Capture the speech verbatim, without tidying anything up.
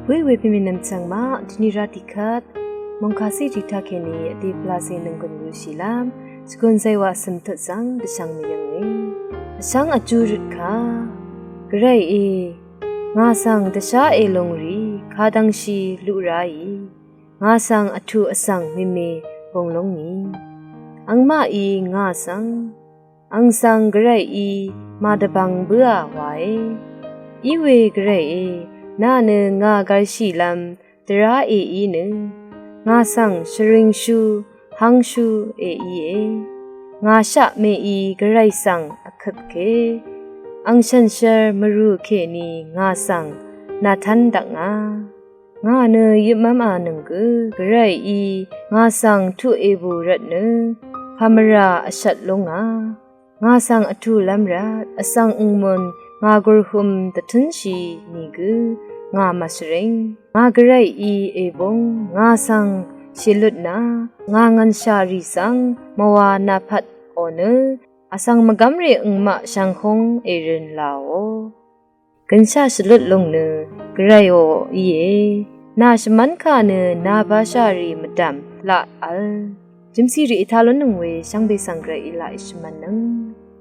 Bø̀í we pèmènvm chv̀ng maq dvni rá tiqkvt mòngkàcí tiqtaq kèní vdè pvlacè nònggùn røshìlv́m shvgùn zaywaq cø̀m tut zv́ng dvshvng mvyv̀ngì. Vshv́ng vjú røt kà, Gvrayí ngà svng dvshá èlungrì kadvngshì luq ráì, ngà svng vtuq vsvng mèmè bung lúngì. Angmaqí ngà svng, ang svng Gvrayí màdvbvng bǿà wae. Íwe Gvrayí, nà nø ngà gv̄lshìlv́m dvrá èí nø ngà svng shvringshú hv́ngshú èíe. Ngà shaq mèí Gvray svng vkøpke, ang shànshér mvrù kèní ngà svng nàtv́n dvkngà. Ngà nø yøpmv́m vnøng gø Gvrayí ngà svng tuq èbù rvtnø pàmvrà vshvt lúngà. Ngà svng vtùlv́m rvt vsvng ungmùn ngà gùrhøm dvtǿnshì nìgø ngà mvshvring. Ngà Gvrayí èbúng ngà svng shèlutnà, ngà ngv̀nshà rì svng mvwà nàpvt ò nø vsvng mvgv́mrì angmaq shvnghúng èrø̄n làò. Gønshaq shvlut lung nø Gvrayò íe. Nà shvmv́n kà nø nà bashà rì mvdv̀m laq v̄l. Jø̀msì rì ètā lúnnøng we shvngbe svng Gvrayí laq èshvmv̄nnøng.